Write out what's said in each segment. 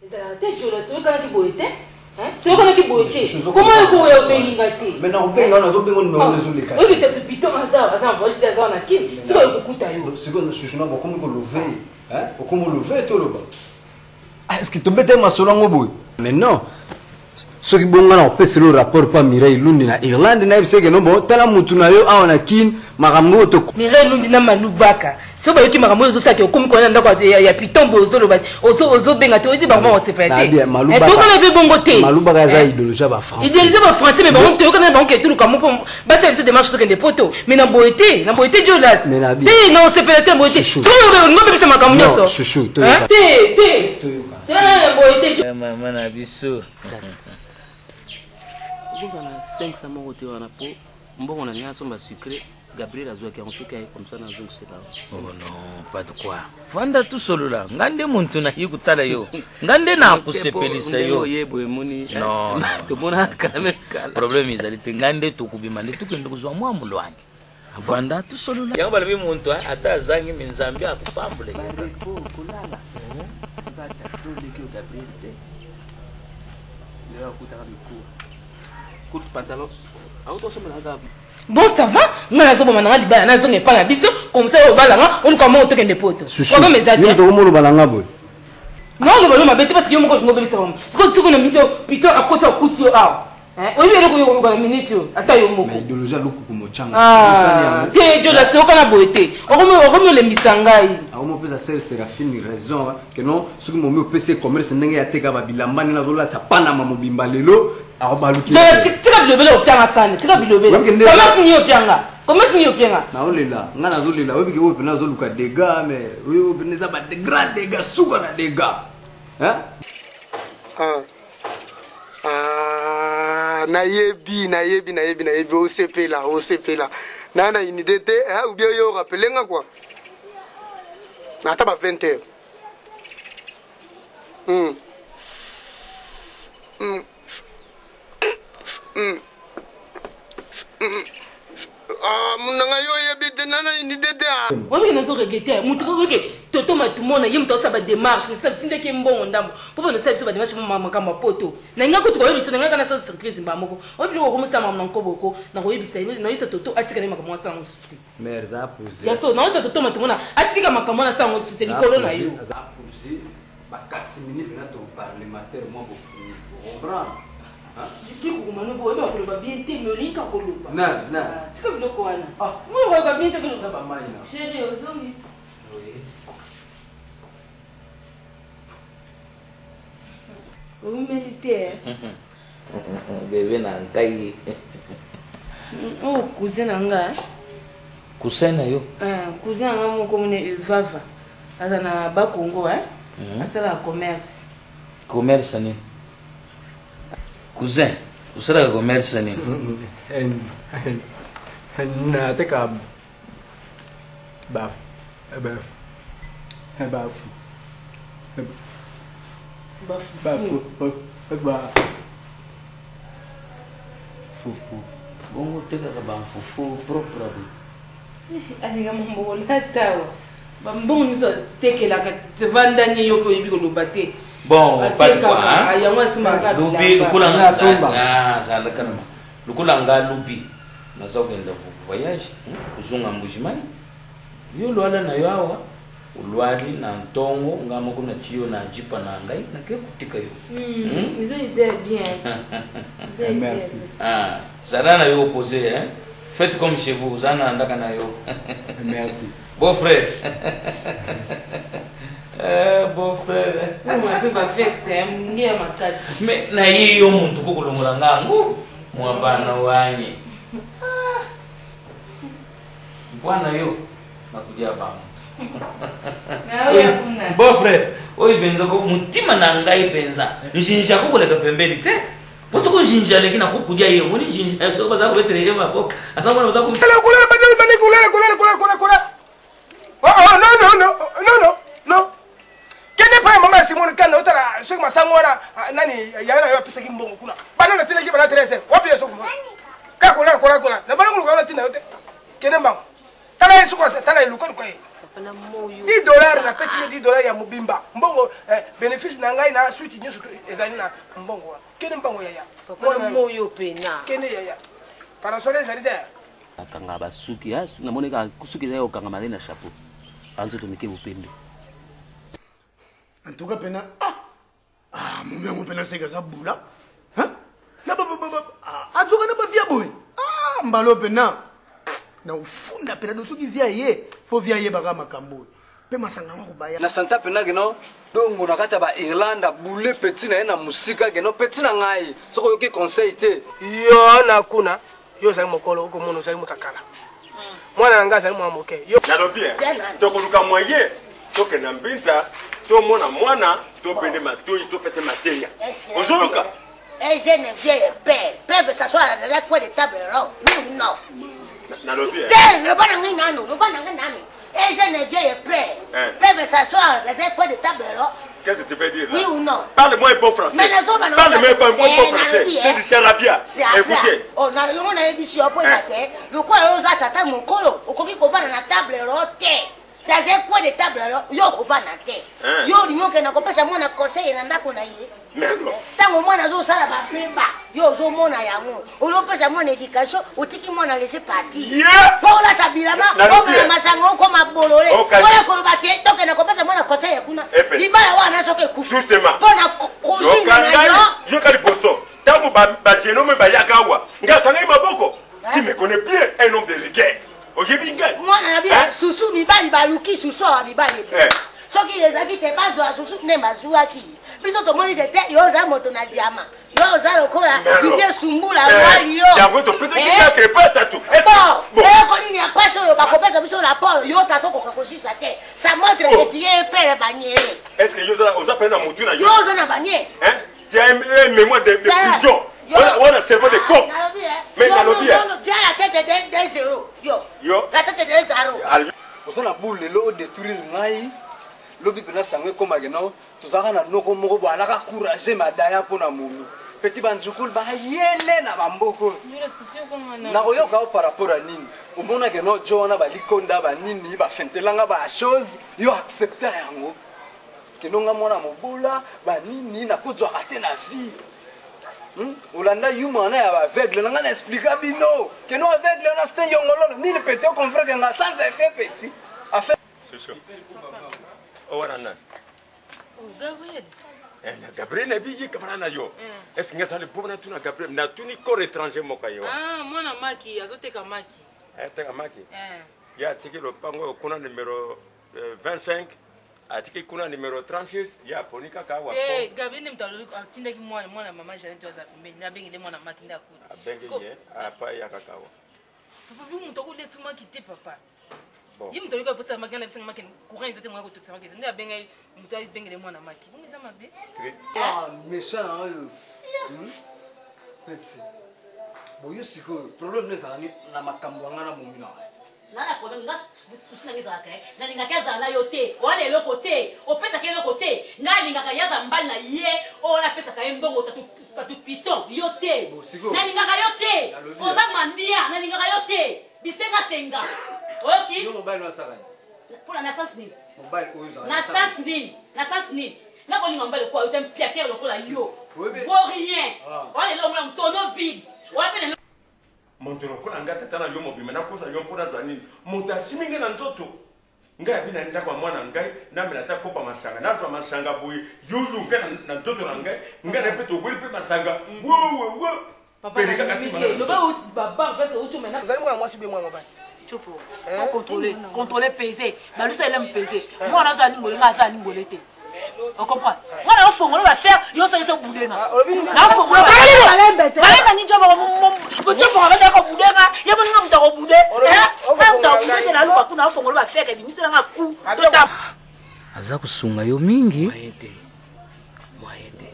Ezalaka te Jonas, toyokanaki boye te. Hein? Toyokanaki boye te. Comment okoya obengi nga te? Mais nakobenga wana ozobenga numéro ah. ezoleka. Oyoki te pito aza aza en voyage te aza na kin. Sikoyo ekokuta yo. Sikoyo shushu na bokomi kolove. Hein? Okomi olove toloba. Ah, est-ce que tobeta masolo yango boye? Mais non. soki bongo na kopesela yo rapport pa Mireille Lundi na Irlande na yebisa ke no bon tala mutu na yo awa na Kin makambo oyo to Mireille Lundi na Malubaka soki bayoki makambo oyo ozosala ke okomi koya na ndako ya piton boye ozoloba ozobenga te oyebi bango bakosepela te eh, toyokana mpe bongo te Malubaka aza eh. idéologie ya bafrançais idéologie ya bafrançais mais bango toyokana na bango ke toluka mo mpo basala biso démarche tokende poto mais na boye te na boye te Jolas te na osepela te na boye te soki olingi obebisa makambo nyonso te te te boye te mama na biso okozala na 500 moko te wana mpo mbongo na ngai asomba sucre gabriel azwaki yango soki aye comme ça nazongisela oh non pas de quoi vanda tosolola ngai nde muntu naye kotala yo ngai nde nakosepelisa yo non problème ezali te ngai nde tokobima nde tokende kozwa mwa molwangi vanda tosolola yango balobi muntu ata azangi me nzambe akopambola Bon ça va nga nazoboma nanga libala nazonga epai na biso comme ça obala nga oluka moko tokende poto problème eza te tokomoloba na nga boye naoloba yo mabe te parce que yo moko olingi obebisa bango sikoyo soki na miniti oyo pito akoti akuti yo awa oyebi eloko yo koluka na miniti oyo ata yo moko idéologie ya lukuku mochanga ah, te jolas okana boye te okomi olembisa ngai akomi opesa sere seraphine raison que non soki momi opesi commerce ndenge ya teka babilamba ndenge azolatisa panama mobimba lelo akobaluki tika bilobela opianga kanda tika bilobela commerce nini opianga commerce nini opianga naolela ngai nazolela oyebi ke oyo mpena azoluka dégâts mais oyo mpena eza ba grand dégâts suka na dégâts hein? Ah. Ah, nayebi nayebi nayebi nayebi osepela osepela naa na unité te ou bien yo rappele nga quoi ata ba 20 heures mm. Mm. Mm. Mm. Ah, munanga yo oyebi te nana unité te ah. Oyebi nazo regrete moto oke toto matumona ye moto asala bademarche tindaki ye mbongo ndambo mpo bana osala biso bademarche mo makambo ya poto na ngai kutu koyebi biso na ngai kana sala surprise mbala moko oyebi biloko okomosala makambo na nkoboko nakoyebisa ye nayebisa toto atika naye makambo asala yango susu te Mère, za posé. Ya so naosa toto matumona atika makambo wana asala yango susu te likolo na yo. Za posé ba 4 minutes na to parlementaire moi bo comprendre. Kikukuma no boyeba koloba bien te mais olingi kaka koloba. Na na. Ah, tika biloko wana. Ah, moi koyoka bien te koloba. Ba mai na. Chérie ozongi. Oui. Oumeli te. Bebe na ngai. Oh cousin na nga. Cousin na yo? Ah, cousin na nga moko mone vava. Aza na ba Congo hein. Asala commerce. Commerce nini? Cousin, osalaka commerce nini? Nateka bafu bafu bafu bafu fufu. Bongo otekaka ba fufu propre boye? Alinga mambo kolata awa bambongo nyonso atekelaka vanda nye yo mpe oyebi koloba te. Bon, pas de quoi, hein? Yango asimbaka lobi lokola azalaka na lokola nga lobi naza kokenda voyage kozonga Mbujimayi yo lwala na yo awa olwali na ntongo nga moko na tiyo na jipa na ngai nake kotika yo. Eza idée bien. Merci. Ah, zala na yo opposé hein. Faites comme chez vous, oza na ndaka na yo. Merci. Beau frère. Eh, beau frère. Mpe baveste nge ya makasi. Mais na ye yo muntu kokolongola nga yango mwa bana wanyi. Bwana yo nakudia bango. Beau frère, oyo mpenza ko mutima na ngai mpenza. Njinja kokoleka pembeni te. Po soko njinja aleki na kokudia ye, omoni njinja soko baza kobetela ye maboko. Aza mwana baza kula kula kula kula kula kula kula kula. Oh, oh, non, non, non, non, non, non. Kende pa mama Simone kanda otala soki masango wana ah, nani yaya na yo apesaki mbongo kuna. Bana na tinaki bana 13 wapi ya soki kaka kola kola kola. Na bana koluka wana tina yo te. Kende mbango. Tala ye soki tala ye luka luka ye. 10 dollars napesi ye 10 dollars ya mobimba mbongo eh, Bénéfice na ngai na suite nyonso ezali na mbongo wana. Kende mbango yaya. Moyo pena. Kende yaya. Parasol ezali te. Akanga basuki, namoni kaka suki ezali kokangama nde na chapeau. Banzoto mike bopembe. En tout cas pena ah ah momi yango pena seka aza bula. Hein? Na ba ba ba azoka na ba via boye. Ah mbalo pena. Na ufunda pena do soki via ye, faut via ye baka makambo oyo. Pe masanga ngo kobaya. Na santa pena ke no dongo na kati ya ba Irlande aboule petit na ye na mosika ke no petit na ngai soki oyoki conseil te. Yo na kuna yo ozali mokolo okomona ozali moto akala mwana na ngai azali mwana moke yo nalobi tokoluka moyen tokende na mbinza tomona mwana tobende matoi topesa mateya ozoluka Un jeune vieil père peuvent s'asseoir dans un coin de table ronde. Oui ou non? Nalobi. Te, loba na ngai nanu, loba na ngai nanu. Un jeune vieil père peuvent s'asseoir dans un coin de table ronde. Qu'est-ce que tu veux dire là? Oui ou non? Parle-moi un bon français. Mais nazoba na Parle-moi un bon français. C'est du charabia. Écoutez. Oh, na yango nayebisi yo mpo eza te lokola yo oza tata mokolo okoki kovanda na table ronde te. Dans un coin de table ronde yo okovanda te. Yo olingi okenda kopesa mwana conseil na ndako na ye. Ntango mwana azosala bapemba yo ozomona yango olopesa mwana éducation otiki mwana laisse partir mpo olata bilama omela masanga okoma bolole oya koloba te tokende kopesa mwana conseil ya kuna libala wana soki ekufi mpo na kozina na yo yoka liboso ntango bagenome bayaka awa ngai akangaki maboko tu me connais bien un homme de rigueur oyebi ngai mwana na bino susu mibali baluki susu awa mibali ebele soki ezalaki te bazwa susu nde bazwaki biso tomoni te te yo oza moto na diama yo oza lokola Didier Sumbula lwali yo yango topesaki kaka epa tatu bon eloko nini ya mpasi oyo bakopesa biso rapport yo tata okoka kosisa te ça montre que tu es père baniere est ce que yo oza pene na motu na yo oza na baniere tu as une mémoire de pigeon wana cerveau de coq mais nalobi tu as la tête d'un zéro yo yo la tête d'un zéro oza na boule lelo odétruire ngai lobi mpena sango ekomake no tozalaka na noko moko bo alaka courage madaya mpo na momi petit banjukulu bayele na bamboko nakoyoka yo par rapport ya nini omonake no jo wana balikonda banini bafentelanga bachose yo accepta yango keno nga mwana mobola banini nakozwaka te na vie olanda yuma wana ya baaveugle na ngai na explika bino keno aveugle wana ste yongololo nini pete okompreke nga sans effet petit afe Shosho. Oh, wana nani? Oh, Gabriel. Eh, na Gabriel na bi ye camarade na yo. Est-ce que nga sali po na tuna Gabriel na tuni corps étranger moko yo. Ah, mwana maki azoteka maki. Eh, teka maki. Eh. Ya atiki lopango kuna numéro 25 atiki kuna numéro 36 ya aponi kaka awa. Eh, Gabriel nde moto alobi atindaki mwana mwana mama Jeannette aza pembeni nabengele mwana maki nde akuti. Abengi ye apa ya kaka awa. Papa bi moto akolesa maki te papa. Ye moto ayoki aposa maki na biso maki courant eza te moya kotokisa maki nde abengai moto abengele mwana maki bongo eza mabe. Ah méchant na oyo. Petit. Boyo sikoyo problème no ezala na makambo ya ngai na momi na ngai. Nga na problème nga susi na nga ezalaka eh nalingaka azala na yo te owana eloko te opesaka eloko te nga alingaka ye aza mbali na ye oyo napesaka ye mbongo tatu tatu piton yo te nalingaka yo te oza mandia nalingaka yo te bisenga senga oyoki yo mobali no asaka nini mpona na sens nini mobali oyo ozala na sens nini na sens nini nakolinga mobali lokola yo te mpiatere lokola yo vaut rien wana eloko mona tono vide wana mpe na Moto lokola ngai tata na yo mobimba nakosa yo mpo nazwa nini? Moto asimi ngai na nzoto. Ngai abi na ndako ya mwana ngai namela ata kopa masanga nazwa masanga boye yoyo ngai na nzoto na ngai ngai na mpe togoli mpe masanga wewewe pene kaka nsima na ozali mwana mwasi be mwana mobali Chopo, faut contrôler, contrôler, peser. Balusa il aime peser. Moi nazo alingole nga aza alingole te. On comprend? Moi na fongola ba faire, yo sa yo budenga. Na fongola. Malembe ni jobo mo jobo ba ko budenga, ye mo nga muta ko bude. Eh? Nga muta ko bude te na luka kuna fongola ba faire ke bimisela nga ku. Tota. Aza kosunga yo mingi. Moyen te. Moyen te.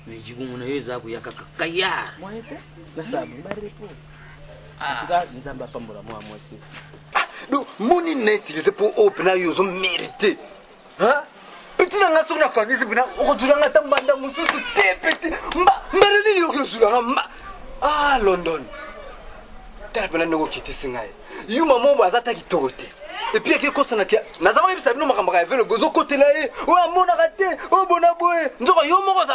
Mais jibungu na yo eza koya kaka kaya. Moyen te. Nasala ba repos. En tout cas, Nzambe apambola mwa mwasi. Donc moni na utiliser mpo oyo mpena yo ozo mérité. Petit na nga soki nakangisi mpena okozula nga ata mbanda mosusu te petit. Mba mbele nini okoki ozula nga mba. Ah London. Tala mpena ndenge okitisi ngai. Yuma moko aza ata kitoko te. Epuis ake kosana ke naza koyebisa bino makambo ya velo, bozokotela ye oyo amonaka te, oyo bona boye, nzoka yo moko.